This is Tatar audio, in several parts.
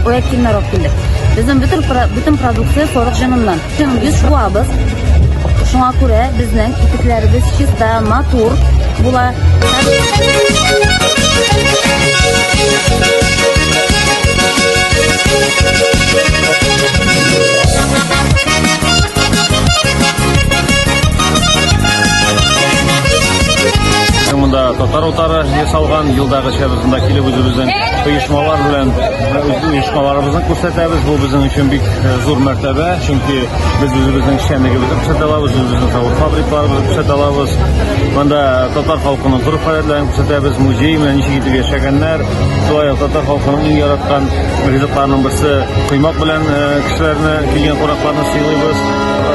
аяк киемнәр алып килдек. Безнең бөтен бөтен продукция сарык җоныннан. Без шуабыз. Шуңа күрә безнең итекләребез чиста, матур була. Монда татар утары ясалган, елдагыча без монда килеп үзебезнең оешмалар белән үз оешмаларыбызны күрсәтәбез. Бу безнең өчен бик зур мәртәбә, чөнки без үзебезнең эшчәнлегебезне күрсәтә алабыз, үзебезнең завод фабрикаларыбызны күрсәтә алабыз. Монда татар халкының гореф-гадәтләрен күрсәтәбез, музей белән ничек итеп яшәгәннәр. Шулай ук татар халкының иң яраткан ризыкларының берсе коймак белән кешеләрне, килгән кунакларны сыйлыйбыз.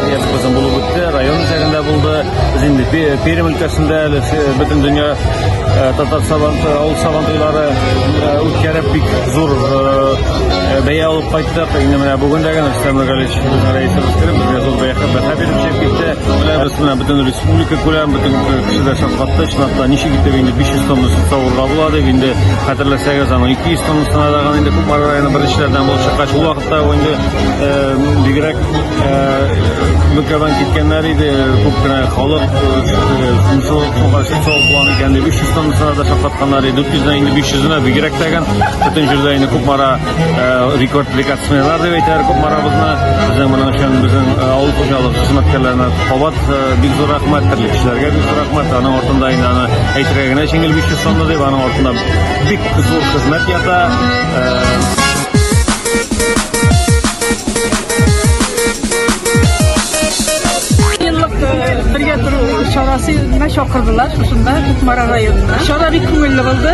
Безнең булып үтте, район үзәгендә булды. Без инде Пермь өлкәсендә әле бөтен дөнья татар сабан авыл сабантуйлары үткәреп бик зур бәя алып кайттык. Инде менә бүген дә генә Рөстәм Нургалиевич безнең рәисебез кереп, безгә зур бәя бәһа биреп чыгып китте. Беләбез, менә бөтен республика күләм, бөтен кешеләр шаккатты. Чынлап та ничек итеп инде 500 тонна сөт савырга була дип, инде хәтерләсәгез, аның 200 тоннасына да инде Кукмара районы беренчеләрдән булып чыккач, ул вакытта инде бигрәк мөкәбән киткәннәр иде, күп кенә халык шуңа сөт савып була икән дип 300 тоннасына да шаккатканнар иде, 400-дән инде 500-енә бигрәк тәген, бөтен җирдә инде Кукмара рекорд рекордсменнар дип әйтәләр Кукмарабызны. Безнең моның өчен безнең авыл хуҗалыгы хезмәткәрләренә кабат бик зур рәхмәт, терлекчеләргә бик зур рәхмәт. Аның артында инде аны әйтергә генә җиңел 500 тонна дип, аның артында бик зур хезмәт ята. Еллык бергә тору чарасына чакырдылар шушында Кукмара районына. Чара бик күңелле булды.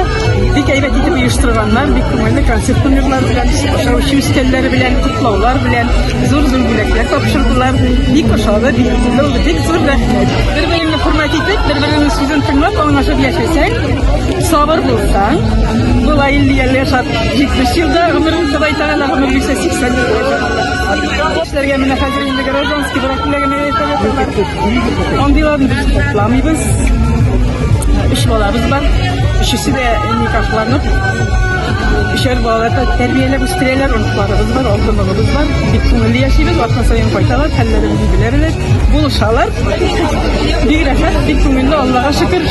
Бик әйбәт итеп оештырганнар, бик күңелле концерт номерлары белән, ашаучы өстәлләре белән, котлаулар белән, зур-зур бүләкләр тапшырдылар. Бик ошады, бик күңелле булды. Бик зур рәхмәт. Бер-береңне хөрмәт итеп, бер-береңнең сүзен тыңлап, аңлашып яшәсәң, сабыр булсаң, болай 50 ел яшәп, 70 елда гомерен Ходай Тәгалә гомер бирсә 80 ел яшәп. Яшьләргә менә хәзер инде гражданский брак белән генә яшәп яталар. Андыйларны без хупламыйбыз. Өч балабыз бар. Өчесе дә никахланып, өчәр балалар тәрбияләп үстерәләр. Оныкларыбыз бар, алты оныгыбыз бар. Бик күңелле яшибез. Атна саен кайталар, хәлләребезне беләләр, булышалар. Бик рәхәт, бик күңелле, Аллага шөкер.